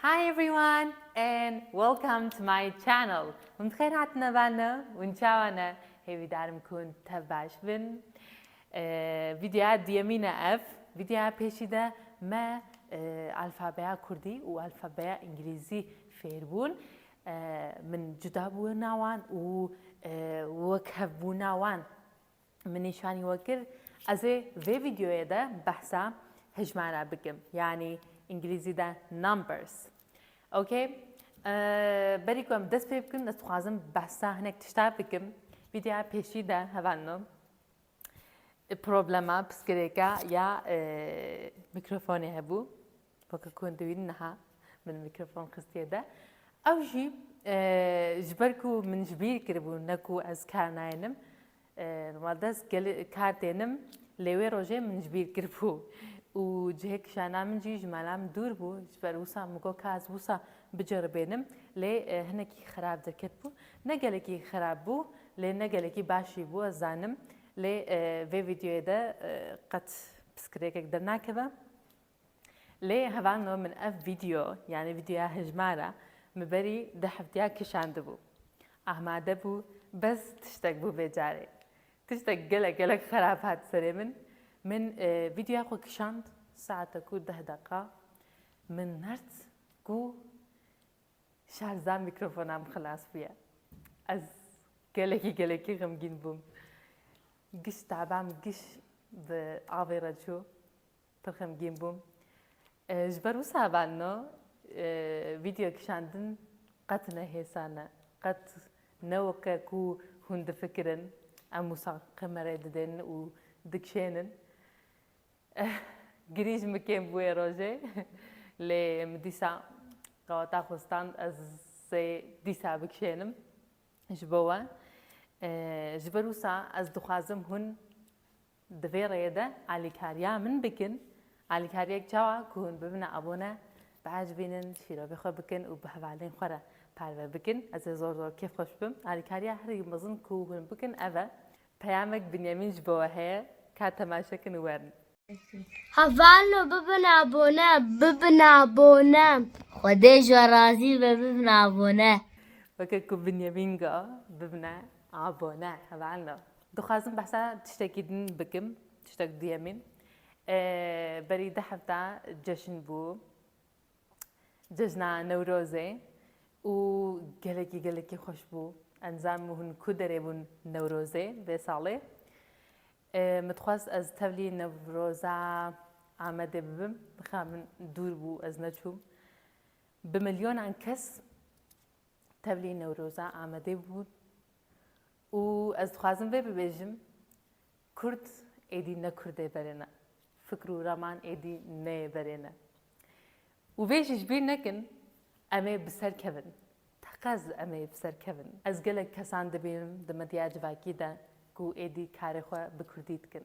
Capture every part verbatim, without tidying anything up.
Hi everyone and welcome to my channel. Hûn bi xêr hatine hevalno, hûn çawa ne? Hêvîdarim ku hûn tev baş bin. Ee, videoya duyemîn e ev. Videoya pêşî de me, e, alfabeya kurdî û alfabeya îngilîzî fêr bûn. Ee, min cuda bûna wan û, e, wekhevbûna wan min nîşanî we kir. Ez ê vê videoyê de behsa hejmara bikim, yanî îngilîzî de numbers. Okey? Ee, berî ku em dest pê bikin, ez dixwazim behsa hinek tişta bikim. Videoya pêşî de hevalno, e, problema piskirêka ya, e, mîkrofonê hebû. Weke ku hûn dibînin niha min mîkrofon xistiye de. Ew jî, e, ji ber ku min ji bîr kiribû, ne ku ez kar nayênim, e, normalde ez gel-, kar tênim, lê wê rojê min ji bîr kiribû. Û cihê kişana min jî ji mala min dûr bû, ji ber wisa min got ka ez wisa biceribênim, lê, e, hinekî xirab derketibû. Ne gelekî xirab bû, lê ne gelekî baş jî bû, ez zanim. Lê, e, vê videoyê de, e, qet piskirêkek dernakeve. Lê hevalno, min ev video, yanî videoya hejmara, min berî du heftiya kişandibû. Amade bû, bes tiştek bû vê carê. Tiştek gelek gelek xerab hat serê min. Min, e, videoya xwe kişand, saetek û deh deqa. Min nert ku şarja mîkrofona min xilas bûye. Ez gelekî, gelekî xemgîn bûm. Giş taba min giş bi avê re çû. Pir xemgîn bûm. E, ji ber wisa hevalno, e, video kişandin qet ne hêsan e. Qet ne weke ku hûn difikirin. Em wisa kamerayê didên û dikişênin. Eh, girî ji min kêm bûye rojê. Lê min dîsa qeweta xwe stand, ez ê dîsa bikişênim ji bo we. Eh, ji ber wisa ez dixwazim hûn di vê rêyê de alîkariya min bikin. Alîkariyek çawa ku hûn bibine abone, biecibînin, şîrovê xwe bikin û bi hevalên xwe re parve bikin. Ez ê zor zor kêfxweş bim. Alîkariya herî mezin ku hûn bikin ev e. Peyamek Binyamîn ji bo we heye, ka temaşe kin û werin. Hevalno bibin abone, bibin abone. Xwedê ji we razî be, bibin abone. Weke ku Binyamîn got, bibine abone, hevalno. Dixwazim behsa tiştekî din bikim, tiştek duyemîn. Ee, berî du hefta ceşn bû. Cejna Newrozê û gelekî, gelekî xweş bû. Ez nizanim hûn ku derê bûn Newrozê vê salê. E, min dixwest ez tevlî Newroza Amedê bibim. Bixa min dûr bû, ez neçûm. Bi milyonan kes tevlî Newroza Amedê bûn. Û ez dixwazim vê bibêjim, Kurd êdî ne Kurdê berê ne. Fikr û raman êdî neyê berê ne. Û vê jî ji bîr nekin, em ê bi ser kevin. Teqez em ê bi ser kevin. Ez gelek kesan dibînim di medya civakî de ku êdî karê xwe bi Kurdî dikin.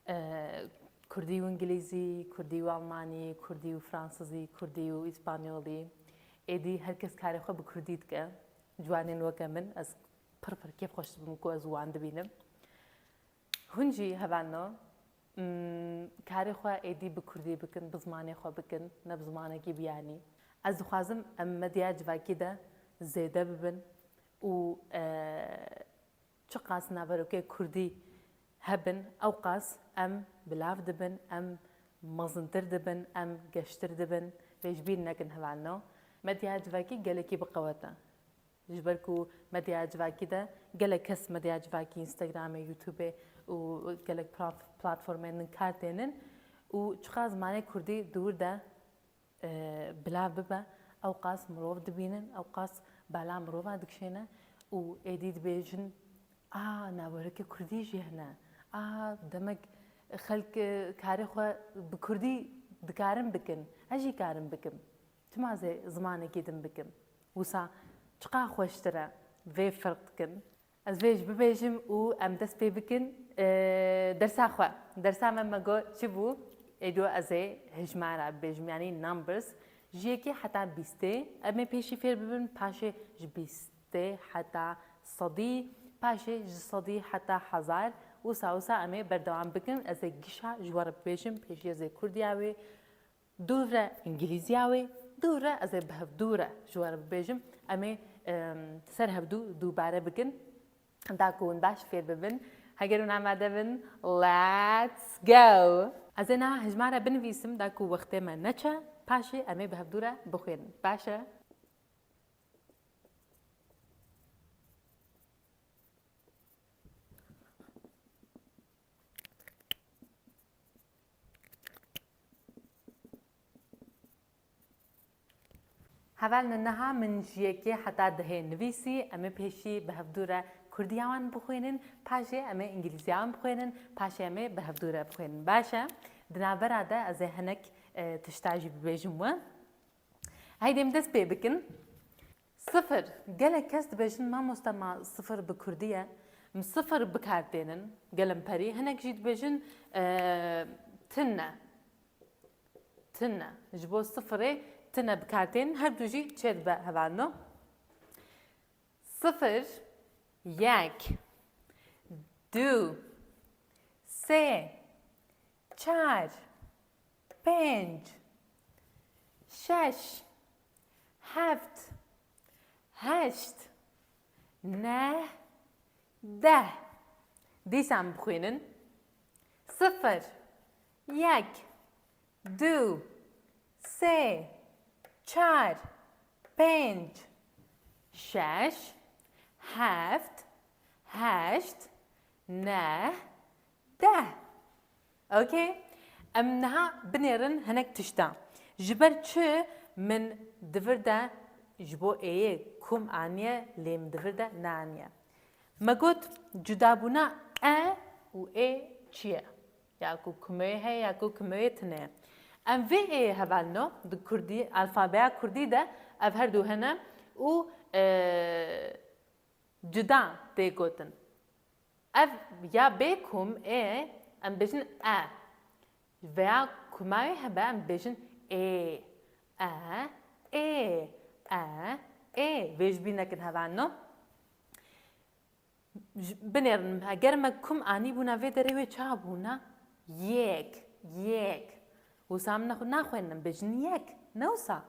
E, Kurdî û Îngilîzî, Kurdî û Almanî, Kurdî û Fransizî, Kurdî û Îspanyolî. Êdî her kes karê xwe bi Kurdî dike. Ciwanên weke min, ez pir pir kêfxweş dibim ku ez wan dibînim. Hûn jî hevalno, mm, karê xwe êdî bi Kurdî bikin, bi zimanê xwe bikin, ne bi zimanekî biyanî. Ez dixwazim em medya civakî de zêde bibin û, e, çiqas naverokê Kurdî hebin, ewqas em bilav dibin, em mezintir dibin, em geştir dibin. Vê ji bîr nekin hevalno. Medya civakî gelekî bi qewet e. Ji ber ku medya civakî de gelek kes medya civakî Instagramê, YouTubeê û gelek plat-, platformên din kar tênin û çiqas zimanê Kurdî di wir de e, bila bibe, ewqas mirov dibînin, ewqas bala mirova dikişêne û êdî dibêjin, a, naverokê Kurdî jî hene. A, demek xelk, e, karê xwe bi Kurdî dikarin bikin. Ez jî karim bikim. Çima zê zimanekî din bikim? Wisa çiqa xweştir e vê ferq dikin. Ez vê jî bibêjim û em dest pê bikin, e, dersa xwe. Dersa me, me got çi bû? Êdo ez ê hejmara bibêjim, yanî numbers. Ji yekê heta bîstê. Em ê pêşî fêr bibin, paşê ji bîstê heta sedî, paşê ji sedî heta hezar. Wisa wisa em ê berdewam bikin. Ez ê gişa ji we re bibêjim, pêşî ez ê kurdiya wê, dûv re îngilîziya wê, Dû re, ez ê bi hevdû re ji we re bibêjim. Em ê, em, ser hevdû dubare bikin. Da ku hûn baş fêr bibin. Heger hûn amade bin, let's go! Ez ê niha hejmara binivîsim, da ku wextê me neçe, paşê em ê bi hevdû re bixwînin. Baş e? Hevalno, niha min ji yekê heta dehê nivîsî, em ê pêşî bi hevdû re kurdiya wan bixwînin, paşê em ê îngilîziya wan bixwînin, paşê em ê bi hevdû re bixwînin. Baş e? Di navbera de ez ê hinek, e, tişta jî bibêjim we. Heydê em dest pê bikin. Sifir. Gelek kes dibêjin, "Mamoste, ma sifir bi kurdî ye?" Em sifir bi kar tênin, gelek perî. Hinek jî dibêjin, e, tine. Tine. Ji bo sifirê tine bi kar tênin. Her du jî çêdibe hevalno. Sifir, yek, du, sê, çar, pênc, şeş, heft, heşt, neh, deh. Dîsan bixwînin. Sifir, yek, du, sê, çar, pênc, şeş, heft, heşt, neh, deh. Okey? Em niha binêrin hinek tişta. Ji ber çi min di vir de ji bo êyê kum aniye, lê min di vir de neaniye? Me got, cudabûna e û ê çi ye? Ya ku kumê heye, ya ku kumê tune ye. Em vê ê hevalno di kurdî, alfabeya kurdî de ev her du hene û, e, cuda tê gotin. Ev ya bê kum ê, em bêjin e. Veya kuma wê hebe, em bêjin ê. E, ê, e, ê. Vê ji bîr nekin hevalno. Ji, binêrin, eger me kum anîbûna vê derê, wê çawa bûna? Yek, yek. Wisa em nexwe-, naxwênin, em bêjin yek. Ne wisa?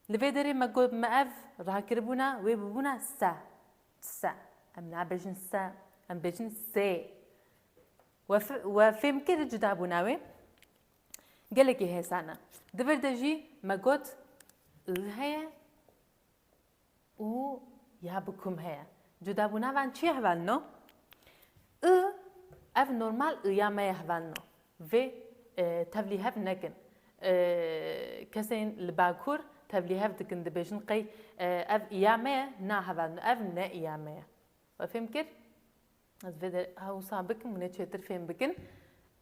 Li vê derê me got, me ev rakiribûna, wê bibûna se. Se. Em nabêjin se, em bêjin sê. We f-, we fêm kir cudabûna wê? Gelekî hêsan e. Di vir de jî me got, û heye. Û ya bi kum heye. Cudabûna van çi ye hevalno? I, ev normal I ya me ye hevalno. Vê, e, tevlî hev nekin. E, kesên li Bakur tevlî hev dikin, dibêjin qey, e, ev I ya me ye, na hevalno, ev ne I ya me ye. We fêm kir? Ez vê de ha wisa bikim, hûn ê çêtir fêm bikin.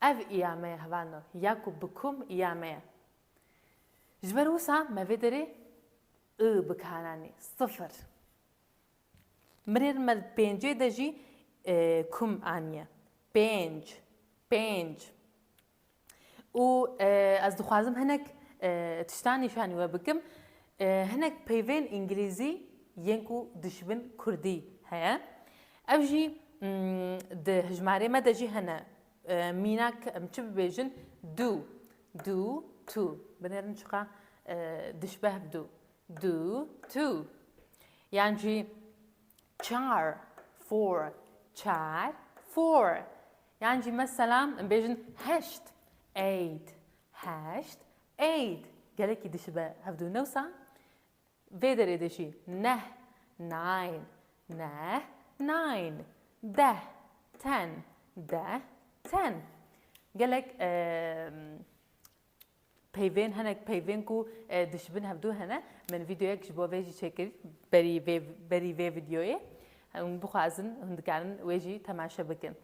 Ev I ya me ye hevalno, ya ku bi kum I ya me ye. Ji ber wisa me vê derê I bi kar anî, sifir. Mirêr me pêncê de jî, e, kum aniye. Pênc, pênc. Û, e, ez dixwazim hinek, e, tiştan nîşanî we bikim. E, hinek peyvên îngilîzî yên ku dişibin kurdî heye. Ev jî, mm, di hejmarê me de jî hene. E, mînak em çi bibêjin? Du, du, tu. Binêrin çiqa, e, dişibe hev du. Du, tu. Yan jî çar, four, çar, four. Yan jî mesela em bêjin heşt, eight, heşt, eight. Gelekî dişibe hev du, ne wisa? Vê derê de jî neh, nine, neh, nine. Deh, ten, deh, ten. Gelek, em, peyvên, hinek peyvên ku, e, dişibin hev du hene. Min vîdeoyek ji bo vê jî çêkir, berî vê, berî vê vîdeoyê. Hûn bixwazin, hûn dikarin wê jî temaşe bikin.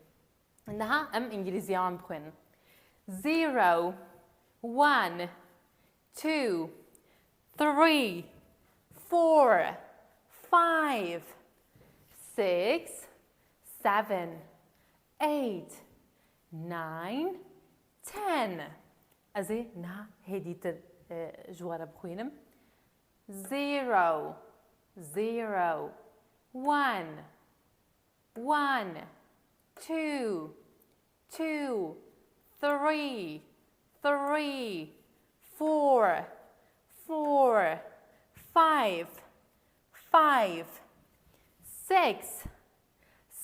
Niha em îngilîziya wan bixwînin. Zero, one, two, three, four, five, six, seven, eight, nine, ten. Ez ê niha hêdîtir, e, ji we re bixwînim. Zero, zero, one, one, two, two, three, three, four, four. Four, five, five, six,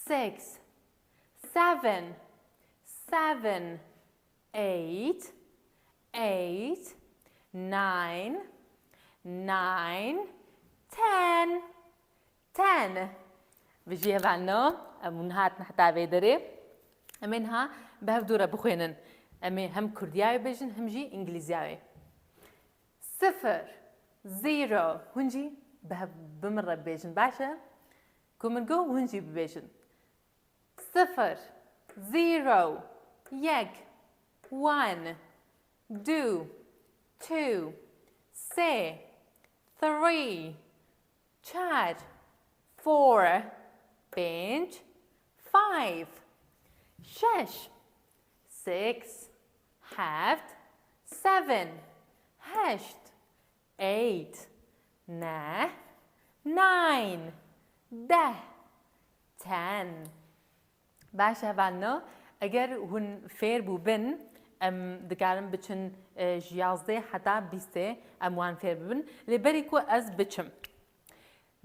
six, seven, seven, eight, eight, nine, nine, ten. Ten. Bijî hevalno, em hûn hatin heta vê derê. Em ê niha bi hev dû re bixwînin. Em ê hem kurdiyayê bêjin, hem jî îngilîziyayê. Sifir, zero. Hûn jî bi hev, bi min re bêjin, baş e? Ku min got, hûn jî bibêjin. Sifir, zero, yek, one, du, two, sê, three, çar, four, pênc, five, şeş, six, heft, seven, heşt, eight, neh, nine, deh, ten. Baş e hevalno, eger hûn fêr bûbin, em dikarin biçin, e, ji yazdeh heta bîstê, em wan fêr bibin. Lê berî ku ez biçim,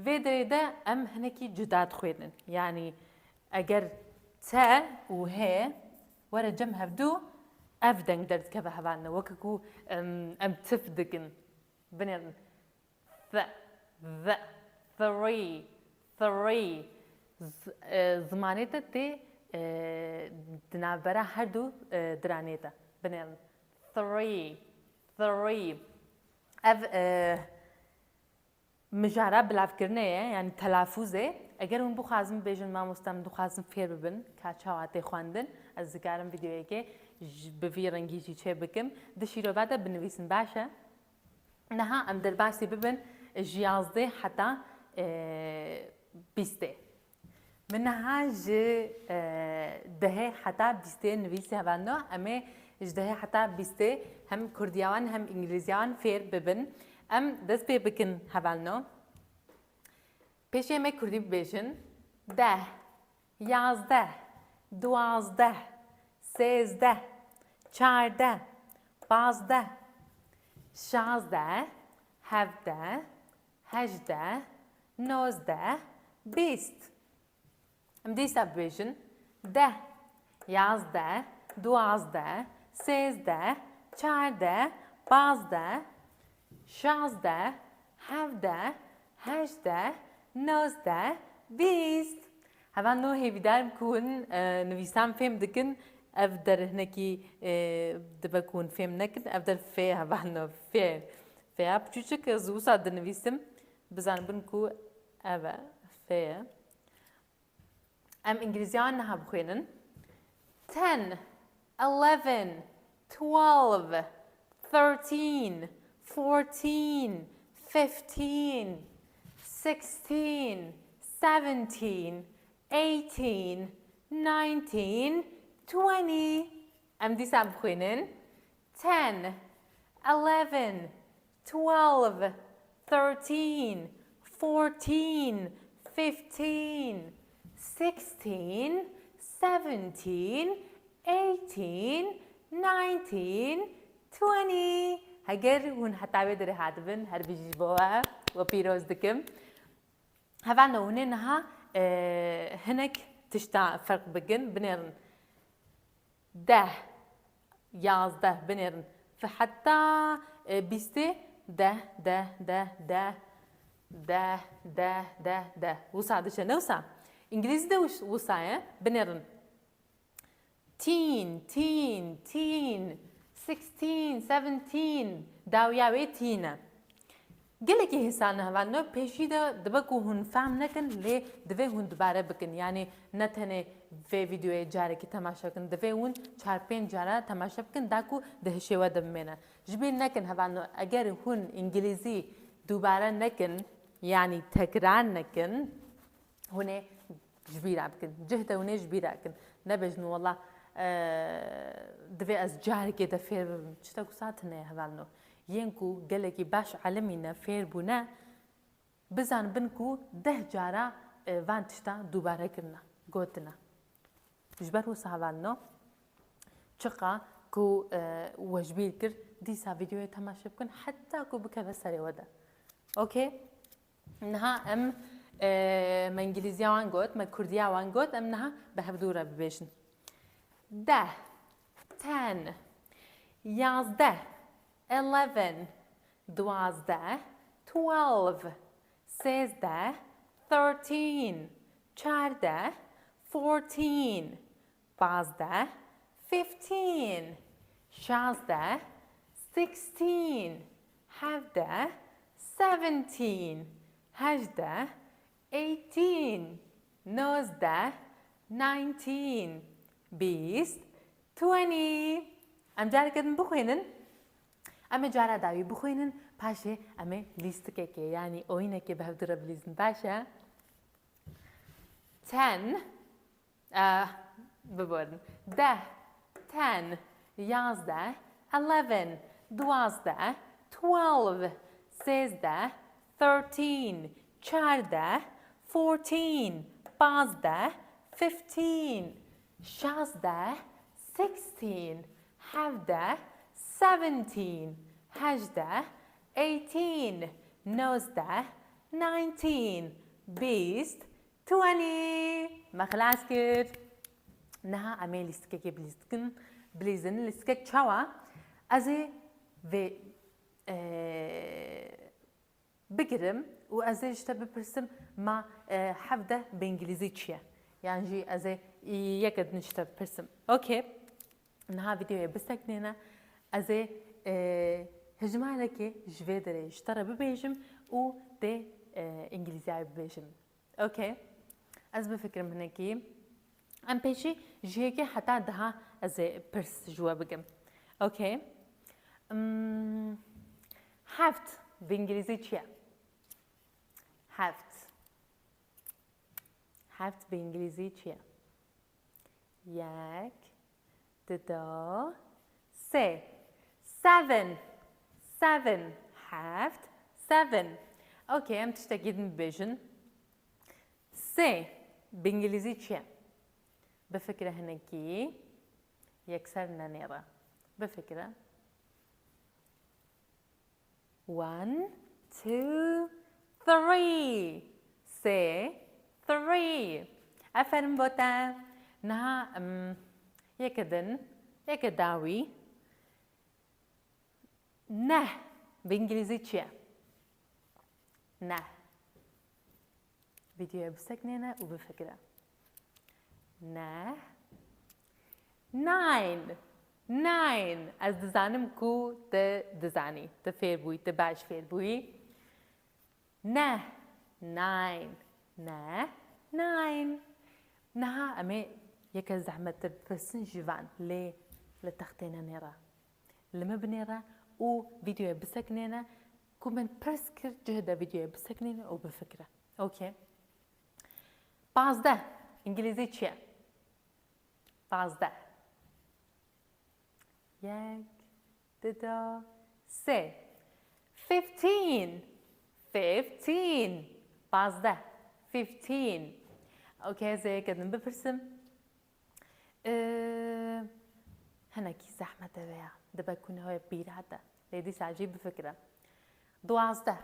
vê derê de em hinekî cuda dixwînin. Yanî eger te û hê were cem hevdû, ev deng derdikeve hevalno. Weke ku, em, em tif dikin. Binêrin. Th, th, three, three. Z-, e, zimanê te tê, e, di navbera her du, e, diranê de. Binêrin. Three, three. Ev, e, mijara bilavkirinê ye, yanî telafûzê. Eger hûn bixwazin bêjin, mamoste, em dixwazin fêr bibin, ka çawa tê xwendin, ez dikarim vîdeoyekê ji, bi vî rengî jî çê bikim. Di şîrova de binivîsin, baş e? Niha em derbasî bibin ji yazdeh heta, e, bîstê. Min niha ji, e, dehê heta bîstê nivîsî hevalno. Em ê ji dehê heta bîstê hem kurdiya wan hem îngilîziya wan fêr bibin. Em dest pê bikin hevalno. Pêşê em ê kurdî bibêjin. Deh, yazdeh, duwazdeh, sêzdeh, çardeh, pazdeh, şazdeh, hevdeh, hejdeh, nozdeh, bîst. Em dîsa bibêjin. Deh, yazdeh, duwazdeh, sêzdeh, çardeh, pazdeh, şazdeh, hevdeh, hejdeh, nozdeh, bîst. Hevalno, hêvîdar im ku hûn, e, nivîsan fêm dikin. Ev der hinekî, e, dibe ku hûn fêm nekin. Ev der fê, hevalno, fê. Fêya piçûçik ez wisa dinivîsim. Bizanibin ku ev e, fê ye. Em îngilîziya niha bixwînin. Ten, eleven, twelve, thirteen, fourteen, fifteen, sixteen, seventeen, eighteen, nineteen, twenty. Em dîsa bixwînin. Ten, eleven, twelve, thirteen, fourteen, fifteen, sixteen, seventeen, eighteen, nineteen, twenty. Heger hûn heta wê derê hatibin, her bijî ji bo we, we pîroz dikim. Hevalno, hûn ê niha, e, hinek tişta ferq bikin, binêrin. Deh, yazdeh, binêrin. Fi heta, e, bîstê, deh, deh, deh, deh, deh, deh, deh, deh. Wisa diçe, ne wisa? Îngilîzî de wis-, wisa ye, binêrin. Teen, teen, teen, sixteen, seventeen, dawiya wê teen e. Gelekî hêsan e hevalno, pêşî de dibe ku hûn fehm nekin, lê divê hûn dubare bikin. Yanî ne tenê vê vîdeoyê carekî temaşe bikin, divê hûn çar pênc cara temaşe bikin, da ku di hişê we de bimêne. Ji bîr nekin hevalno, eger hûn îngilîzî dubare nekin, yanî tekrar nekin, hûn ê ji bîra bikin. Cih de hûn ê ji bîra bikin. Nebêjin, "Wela, e, divê ez carekê de fêr bibim." Tiştek wisa tune ye hevalno. Yên ku gelekî baş elimî ne, fêr bûne, bizanibin ku deh cara, e, van tişta dubare kirine, gotine. Ji ber wisa hevalno, çiqa ku, e, we ji bîr kir, dîsa vîdeoyê temaşe bikin, heta ku bikeve serê we de. Okey? Niha em, e, me îngilîziya wan got, me kurdiya wan got, em niha bi hevdû re bibêjin. Deh, ten, yazdeh, eleven, duwazdeh, twelve, sêzdeh, thirteen, çardeh, fourteen, pazdeh, fifteen, şazdeh, sixteen, hevdeh, seventeen, hejdeh, eighteen, nozdeh, nineteen, bîst, twenty. Em careke din bixwînin. Em ê cara dawî bixwînin, paşê em ê lîstikekê, yanî oyînekê bi hevdû re bilîzin. Baş e? Ten, eh, biborin. Deh, ten, yazdeh, eleven, duwazdeh, twelve, sêzdeh, thirteen, çardeh, fourteen, pazdeh, fifteen, şazdeh, sixteen, hevdeh, seventeen, hejdeh, eighteen, nozdeh, nineteen, bîst, twenty. Me xilas kir. Niha em ê lîstikekê bilîzkin, bilîzin. Lîstikek çawa? Ez ê vê, e, bigirim û ez ê ji te bipirsim, ma, e, hevdeh bi îngilîzî çi ye? Yan jî ez ê yeke din ji te bipirsim. Okey. Niha vîdeoyê biseknêne. Ez ê, e, hejmarekê ji vê derê ji te re bibêjim û tê, e, îngilîziyayê bibêjim. Okey. Ez bifikirim hinekî. Em pêşî ji yekê heta deha ez ê pirs ji we bikim. Okey. Hmm, heft bi îngilîzî çi ye? Heft. Heft bi îngilîzî çi ye? Yek, dido, sê. Seven. Seven. Heft. Seven. Okey, em tiştekî din bibêjin. Sê bi îngilîzî çi ye? Bifikire hinekî. Yekser nenêre. Bifikire. One, two, three. Sê, three. Aferin bo te. Niha, em, yeke din, yeke dawî. Neh bi îngilîzî çi ye? Neh. Vîdeoya biseknêne û bifikire. Neh. Nine. Nine. Ez dizanim ku tu dizanî. Tu fêr bûyî, tu baş fêr bûyî. Neh. Nine. Neh. Nine. Niha em ê yeke zehmettir bipirsin ji van, lê li textê nenêre. Li min binêre û vîdeoya biseknêne, ku min pirs kir, cih de vîdeoya biseknêne û bifikire. Okey. Pazdeh. Îngilîzî çi ye? Pazdeh. Yek, dido, sê. Fifteen. Fifteen. Pazdeh. Fifteen. Okey, ez ê yeke din bipirsim. Ee, hinekî zehmet e vêya. Dibe ku niha wê bîra te. Lê dîsa jî bifikire. Duwazdeh.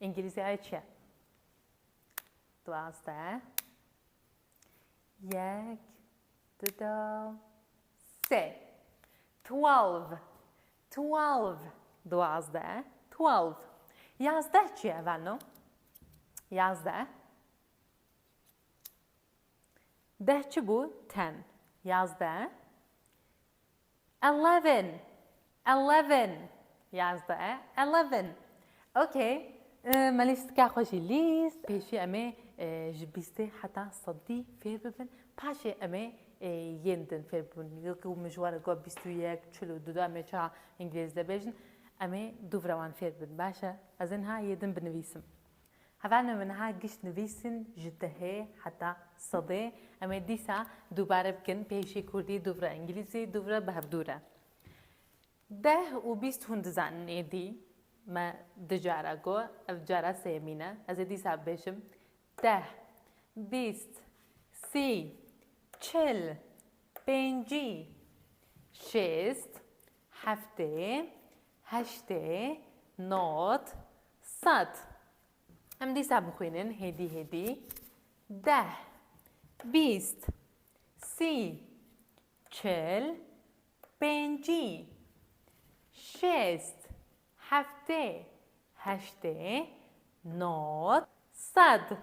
Îngilîziyayê çi ye? Duwazdeh. Yek, dido, sê. Twelve. Twelve. Duwazdeh. Twelve. Yazdeh çi ye, vano? Yazdeh. Deh çi bû? Ten. Yazdeh. Eleven. Eleven. Yazdeh. Eleven. Okey. E, me lîstika xwe jî lîst. Pêşî em ê, e, ji bîstê heta sedî fêr bibin. Paşê em ê, e, yên din fêr bibin. Yek û min ji we re got bîst û yek, çil û du, em ê çawa îngilîz de bêjin. Em ê dûv re wan fêr bibin. Baş e. Ez ê niha yê din binivîsim. Hevalno min niha gişt nivîsîn ji dehê heta sedê. Em ê dîsa dubare bikin, pêşî kurdî, dûv re îngilîzî, dûv re bi hevdû re. Deh û bîst hûn dizanin êdî, me du cara got, ev cara sêyemîn e. Ez ê dîsa bibêjim. Deh, bîst, sî, çil, pêncî, Şêst, heftê, heştê, nod, sed. Em dîsa bixwînin hêdî hêdî. Deh, bîst, sî, çil, pêncî, şêst, heftê, heştê, nod, sed.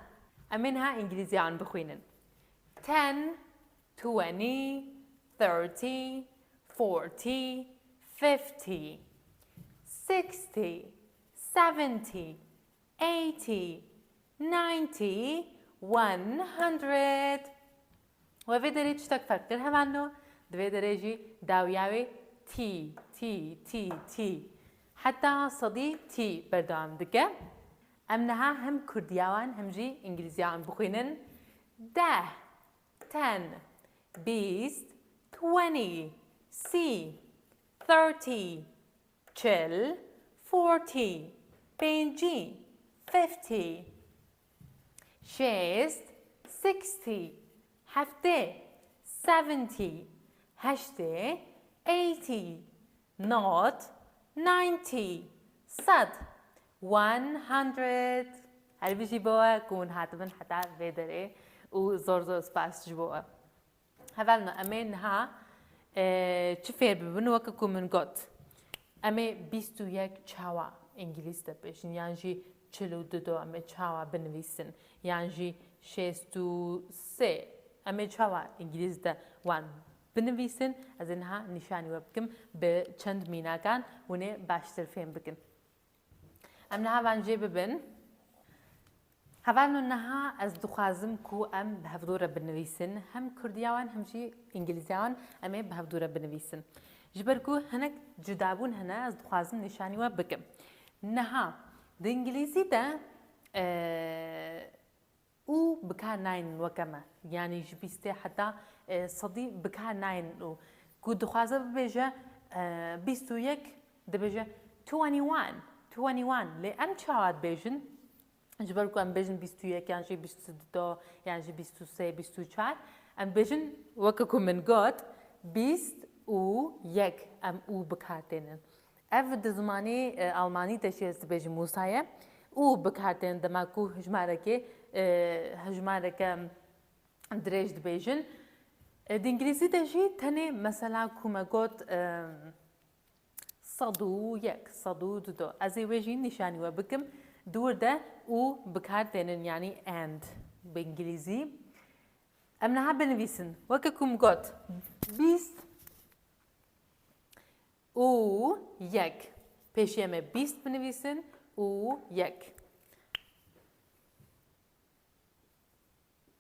Em ê niha îngilîziyan bixwînin. Ten, twenty, thirty, forty, fifty, sixty, seventy, eighty, ninety, one hundred. We vê derê tiştek ferq kir hevalno, di vê derê jî dawiya wê tî, tî, tî, tî. Heta sedî tî berdewam dike. Em niha hem kurdiya wan hem jî îngilîziya wan bixwînin. Deh, ten, bîst, twenty, sî, thirty, çil, forty, pêncî, fifty, şêst, sixty, heftê, seventy, heştê, eighty, nod, ninety, sed, one hundred. Her bijî bo we ku hûn hatibin heta vê derê û zor zor spas ji bo we. Hevalno, em ê niha, e, çi fêr bibin, weke ku min got. Em ê bîst û yek çawa îngilîz de bêjin, yan jî çil û du do em ê çawa binivîsin, yan jî şêst û sê em ê çawa îngilîz de wan binivîsin, ez ê niha nîşanî we bikim, bi çend mînakan hûn ê baştir fêm bikin. Em niha van jê bibin. Hevalno, niha ez dixwazim ku em bi hevdû re binivîsin. Hem kurdiya wan hem jî îngilîziya wan em ê bi hevdû re binivîsin. Ji ber ku hinek cudabûn hene, ez dixwazim nîşanî we bikim. Niha di îngilîzî de, e, û bi kar naynin weke me. Yanî ji bîstê heta, e, sedî bi kar naynin û ku dixwaze bibêje, e, bîst û yek, dibêje twenty one, twenty one. Lê em çawa dibêjin? Ji ber ku em bêjin bîst û yek yan jî bîst û du yan jî bîst û sê, bîst û çar, em dibêjin weke ku min got, bîst û yek em û bi kar tênin. Ev di zimanê, e, almanî de jî ez dibêjim wisa ye. Û bi kar tên dema ku hejmarekê, e, hejmareke dirêj dibêjin. E, di îngilîzî de jî tenê mesela ku me got, e, sed û yek, sed û du do. Ez ê wê jî nîşanî we bikim. Di wir de û bi kar tênin, yanî and bi îngilîzî. Em niha binivîsin. Weke ku min got, bîst û yek. Pêşî em ê bîst binivîsin û yek.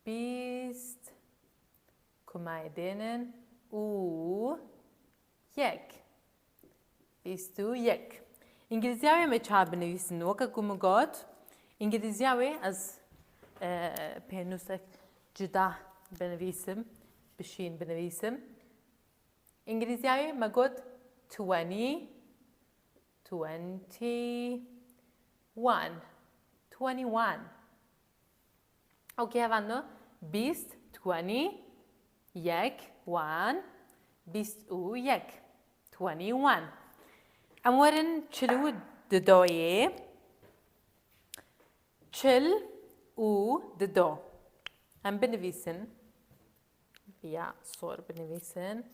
Bîst, ku me dênin û yek. Bîst û yek. Îngilîziya wê em ê çawa binivîsin? Weke ku min got, îngilîziya wê ez, e, pênûsek cuda binivîsim, bi şîn binivîsim. Îngilîziya wê me got twenty, twenty one, twenty one. Okey, hevalno, bîst, twenty, yek, one, bîst û yek, twenty one. Em werin çil û dudoyê. Çil û dudo. Em binivîsin. Ya sor binivîsin.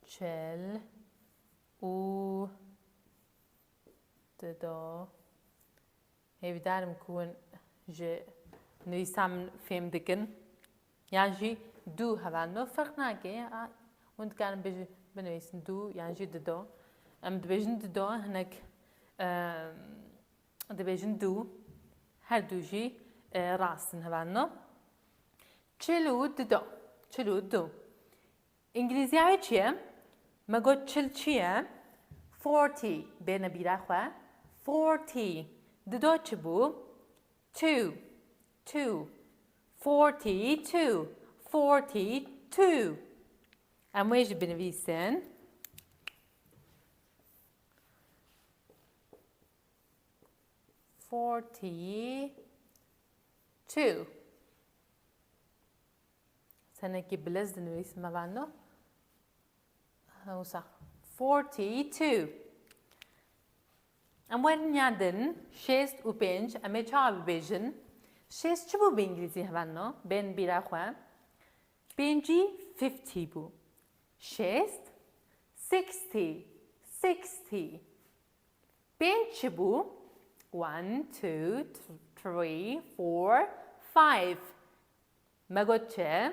Çil û dudo. Hêvîdar im ku hûn ji nivîsa min fêm dikin. Yan jî du, hevalno, ferq nake. A, hûn dikarin bêjin, binivîsin du yan jî dudo. Em dibêjin dudo, hinek, em, dibêjin du. Her du jî, e, rast in, hevalno. Çil û dudo. Çil û du. Îngilîziya wê çi ye? Me got çil çi ye? Forty. Bêne bîra xwe. Forty. Dudo çi bû? Two. Two. Forty two. Forty two. Em wê jî binivîsin. Forty two. Ez Tenekî bilez dinivîsim, me vano. Wisa. Forty-two. Em werin ya din, şêst û pênc, em ê çawa bibêjin? Şêst çi bû bi îngilîzî, hevalno? Bên bîra xwe. Pêncî fifty bû. Şêst, sixty, sixty. Pênc çi bû? One, two, three, four, five. Me got çi?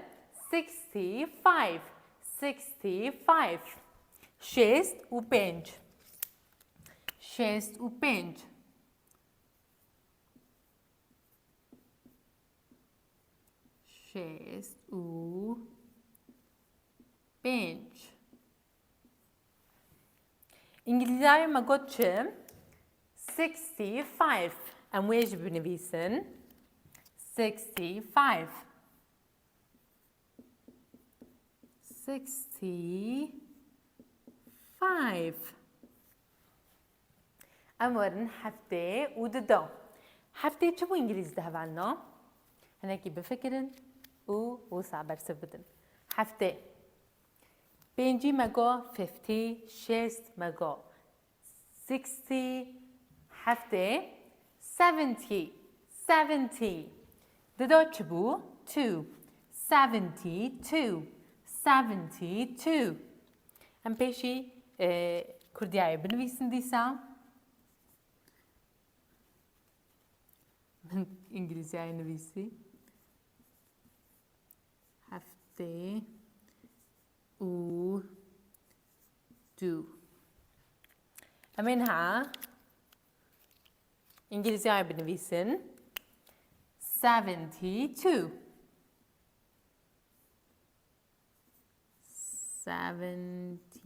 Sixty-five. Sixty-five. Şêst û pênc. Şêst û pênc. Şêst û pênc. Îngilîzayê me got çi? Sixty-five. Em wê jî binivîsin. Sixty-five. Sixty-five. Em werin heftê û dido. Heftê çi bû îngilîzî de, hevalno? Hinekî bifikirin û wisa bersiv bidin. Heftê. Pêncî me got fifty, şêst me got sixty, heftê, seventy, seventy. Dido çi bû? Two. Seventy-two. Seventy-two. Em pêşî, e, kurdiyayê binivîsin dîsa. Min îngilîziyayê nivîsî. Heftê û du. Em ê niha îngilîziyayê binivîsin. Seventy-two. Seventy-two.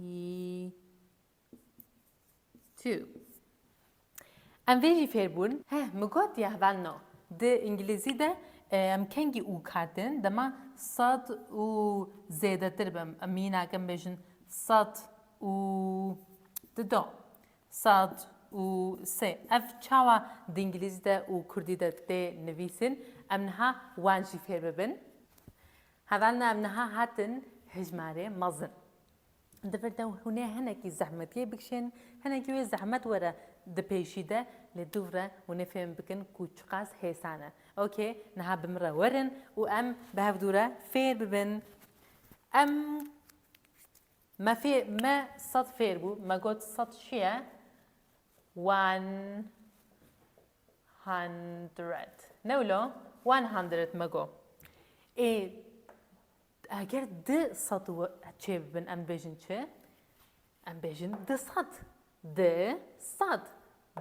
Em vê jî fêr bûn. Heh, min got ya hevalno. Di îngilîzî de, e, em kengî û katin, dema sed û zêdetir be, em mînak em bêjin sed û dido. Sed û sê. Ev çawa di îngilîzî de û kurdî de tê nivîsin, em niha wan jî fêr bibin. Hevalna em niha hatin hejmarê mezin. Di vir de hûn ê hinekî zehmetiyê bikişên, hinekî wê zehmet were di pêşî de, lê dûv re hûn ê fêm bikin ku çiqas hêsan e. Okey, niha bi min re werin û em bi hev dû re fêr bibin. Em Me fê-, me sed fêr bû. Me got sed çi ye? One hundred. Ne wilo? One hundred me got. Ê, eger du sed we-, çê bibin, em bêjin çi? Em bêjin du sed. Du sed.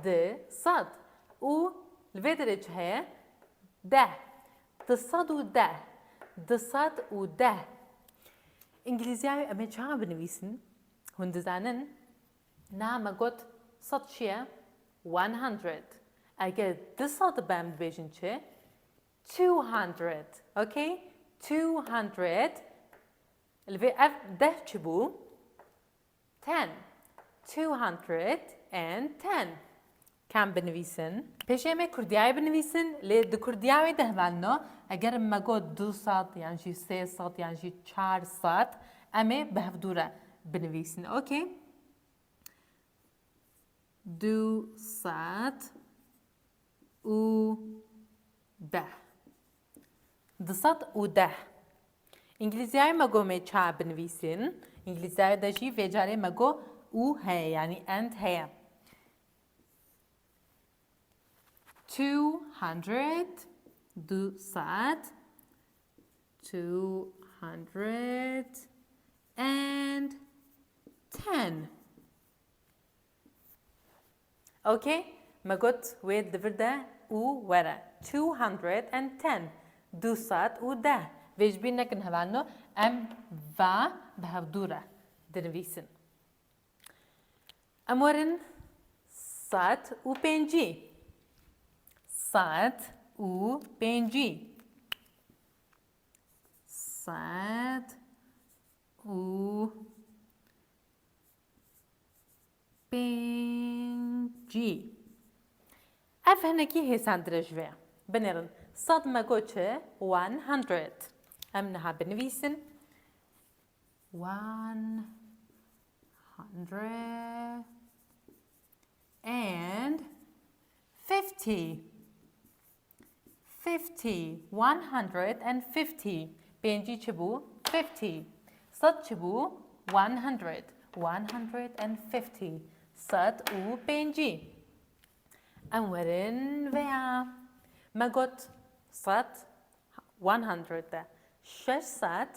Du sed. Û li vê derê çi heye? Deh. Du sed û deh. Du sed û deh. Îngilîziyayê em ê çawa binivîsin? Hûn dizanin? Na me got sed çi ye? One hundred. Eger du sed be em dibêjin çi? Two hundred. Okey? Two hundred. Li vê ev deh çi bû? Ten. Two hundred and ten. Kam binivîsin? Pêşê em ê kurdiyayê binivîsin, lê di kurdiyayê de hevalno, eger me got du sed yan jî sê sed yan jî çar sed, em ê bi hevdû re binivîsin. Okey? Du sed û deh. Du sed û deh. Îngilîziyayê me got em ê ça binivîsin. Îngilîziyayê de jî vê carê me got û heye, yanî and heye. Two hundred, du sed, two hundred and ten. Okey? Me got wê di vir de û were. Two hundred and ten. Du sed û deh. Vê ji bîr nekin hevalno. Em va bi hevdû re dinivîsin. Em werin sed û pêncî. Sed û pêncî. Sed û pêncî. Ev hinekî hêsantir e ji vê. Binêrin. Sed me got çi? One hundred. Em niha binivîsin. One hundred and fifty. Fifty. One hundred and fifty. Pêncî çi bû? Fifty. Sed çi bû? One hundred. One hundred and fifty. Sed û pêncî. Em werin veya. Me got sed, one hundred de. Şeş sed,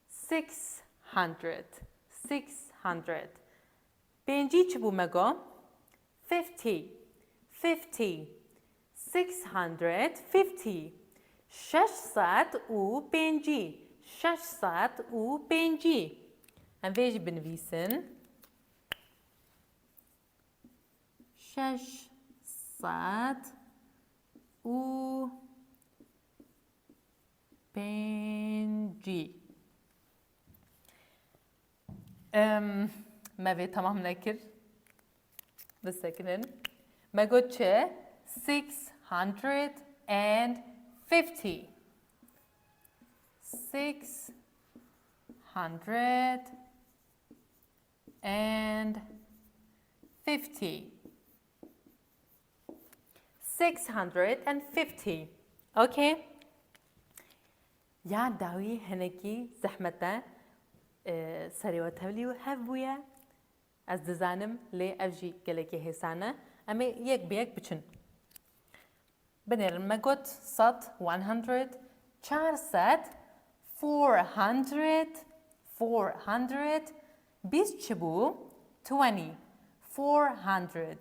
six hundred. Six hundred. Pêncî çi bû me got? Fifty. Fifty. Six hundred fifty. Şeş sed û pêncî. Şeş sed û pêncî. Em vê jî binivîsin. Şeş sed û pêncî. Em, me vê temam nekir. Bisekinin. Me got çi? Six hundred and fifty. Six hundred and fifty. Six hundred and fifty. Okay. Ya dawî hinekî zehmet e, e, serê we tevlî û hev bûye. Ez dizanim, lê ev jî gelekî hêsan e. Em ê yek bi yek biçin. Binêrin, me got sed, one hundred, çar sed, four hundred, four hundred, bîst çi bû? Twenty, four hundred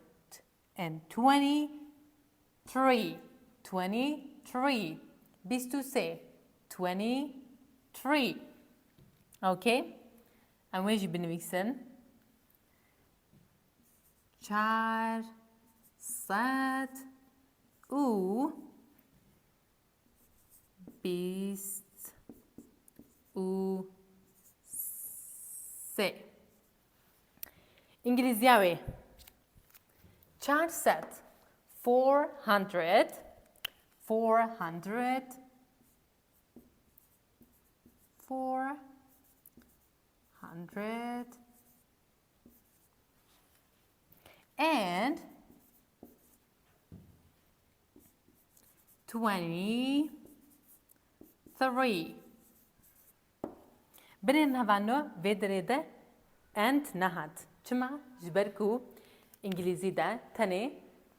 and twenty-three, twenty-three, bîst û sê, twenty-three. Okay? Em wê jî binivîsin. Çar sed û bîst û sê. Îngilîziya wê. Çar sed. Four hundred. Four hundred. Four hundred and twenty-three. Binêrin hevalno, vê derê de and nehat. Çima? Ji ber ku îngilîzî de tenê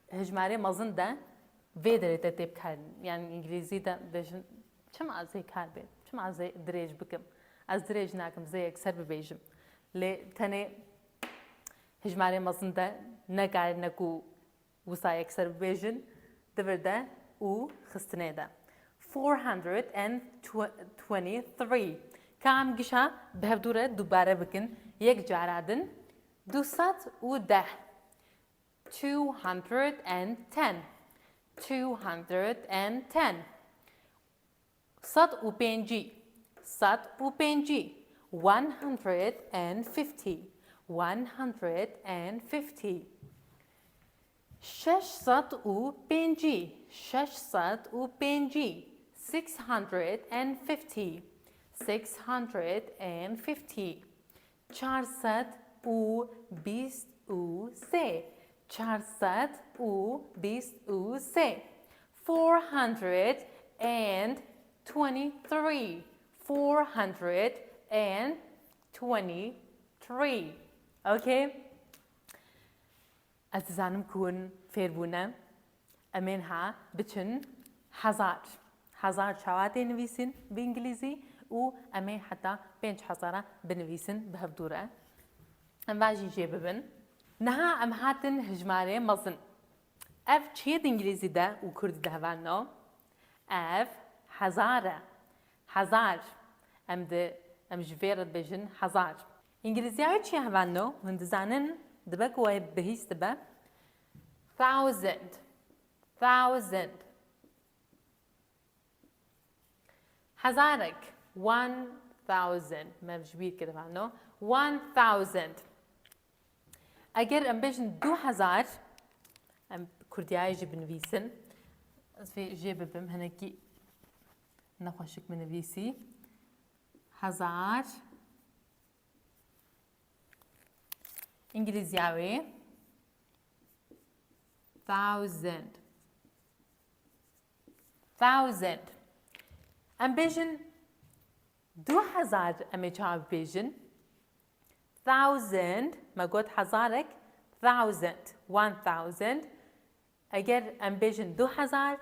hejmarê mezin de vê derê te tê bikarin. Yani îngilîzî de bêjin, çima ez ê kar bê? Çima ez ê dirêj bikim? Ez dirêj nakim, ez ê yekser bibêjim. Lê tenê hejmarê mezin de nekarine ku wisa yekser bibêjin, di vir de û xistinê de. Four hundred and twenty-three. Ka em gişa bi hevdû re dubare bikin. Yek cara din. Du sed û deh. Two hundred and ten. Two hundred and ten. Sed û pêncî. Sed û pêncî. One hundred and fifty. One hundred and fifty. Şeş sed û pêncî. Şeş sed û pêncî. Six hundred and fifty. Six hundred and fifty. Çar sed û bîst û sê. Çar sed û bîst û sê. Four hundred and twenty-three. Four hundred and twenty-three. Okay? Ez dizanim ku hûn fêr bûne. Em ê niha biçin hezar. Hezar çawa tê nivîsîn bi îngilîzî û em ê heta pênc hezara binivîsin bi hevdû re. Em va jî jê bibin. Niha em hatin hejmarê mezin. Ev çi ye di îngilîzî de û kurdî de hevalno? Ev hezar e. Hezar. Em di, em ji vê re dibêjin hezar. Îngilîziya wê çi ye hevalno? Hûn dizanin, dibe ku we bihîst dibe. Thousand. Thousand. Hezarek. One thousand. Me ji bîr kir hevalno. One thousand. Eger em bêjin du hezar, em kurdiyayê jî binivîsin. Ez vê jê bibim, hinekî Nexweşik min nivîsî. Hezar. Îngilîziya wê. Thousand. Thousand. Em bêjin du hezar, em ê çawa bibêjin? Thousand, me got hezarek, thousand, one thousand. Eger em bêjin du hezar,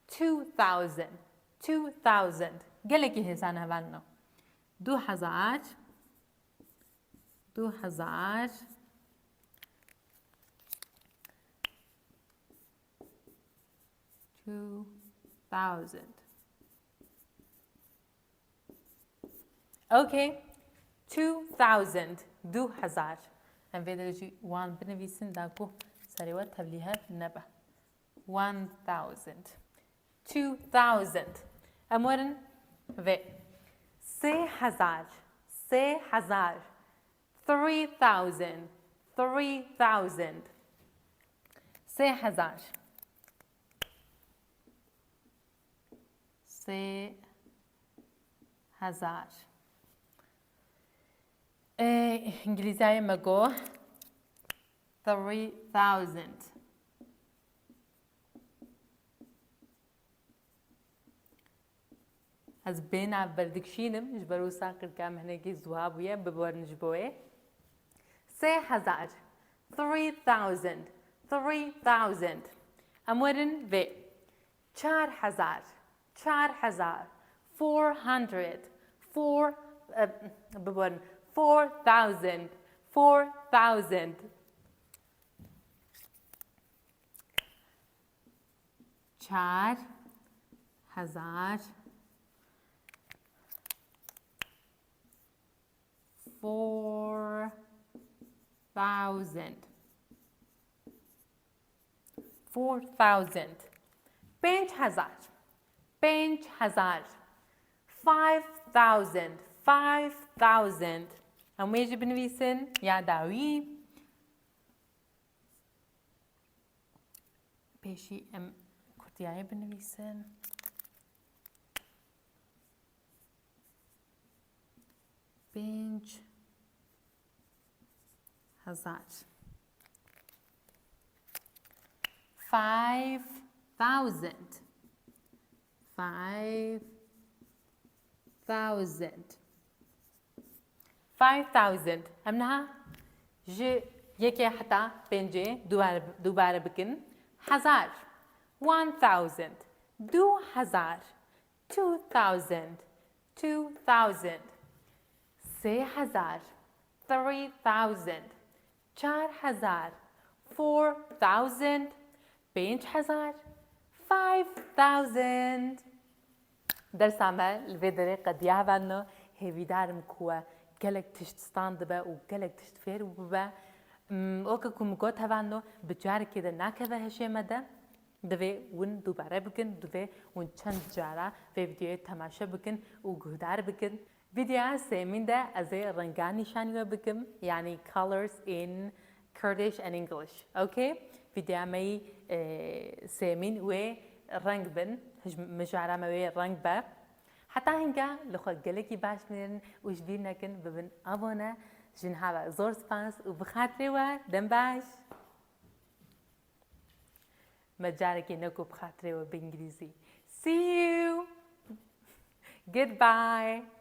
two thousand, two thousand. Gelekî hêsan hevalno. Du hezar, du hezar, two thousand. Okay. Two thousand. Du hezar. Em vê derê jî wan binivîsin da ku serê we tevlîhev nebe. One thousand. Two thousand. Em werin vê. Sê hezar. Sê hezar. Three thousand. Three thousand. Sê hezar. Sê hezar. Ê, Îngilîziyayê me got three thousand. Ez bêhna berdikşînim, ji ber wisa qirka min hinekî ziwa bûye, biborin ji bo wê. Sê hezar, three thousand, three thousand. Em werin vê. Çar hezar, çar hezar, four hundred, four, eh, biborin, four thousand, four thousand. Çar hezar. Four thousand. Four thousand. Pênc hezar. Pênc hezar. Five thousand. Five thousand. Em wê jî binivîsin ya dawî. Pêşî em kurtiyayê binivîsin. Pênc hezar. Five thousand. Five thousand. Five thousand. Em niha ji yekê heta pêncê dubare, dubare bikin. Hezar. One thousand. Du hezar. Two thousand. Two thousand. Sê hezar. Three thousand. Çar hezar. Four thousand. Pênc hezar. Five thousand. Dersa me li vê derê qediya hevalno. Hêvîdar im ku we gelek tişt standibe û gelek tişt fêr bibe. Im, weke ku min got hevalno, bi carekê de nakeve hişê me de. Divê hûn dubare bikin, divê hûn çend cara vê vîdeoyê temaşe bikin û guhdar bikin. Vîdeoya sêmîn de ez ê rengan nîşanî we bikim, yanî colors in Kurdish and English. Okay? Vîdeoya me yî, e, sêmîn wê reng bin, hij-, mijara me wê reng be. Heta hinga li xwe gelekî baş bimînin û ji bîr nekin bibin abone, ji niha ve zor spas û bi xatirê we dem baş. Me carekê negot bi xatirê we bi îngilîzî. See you. Goodbye.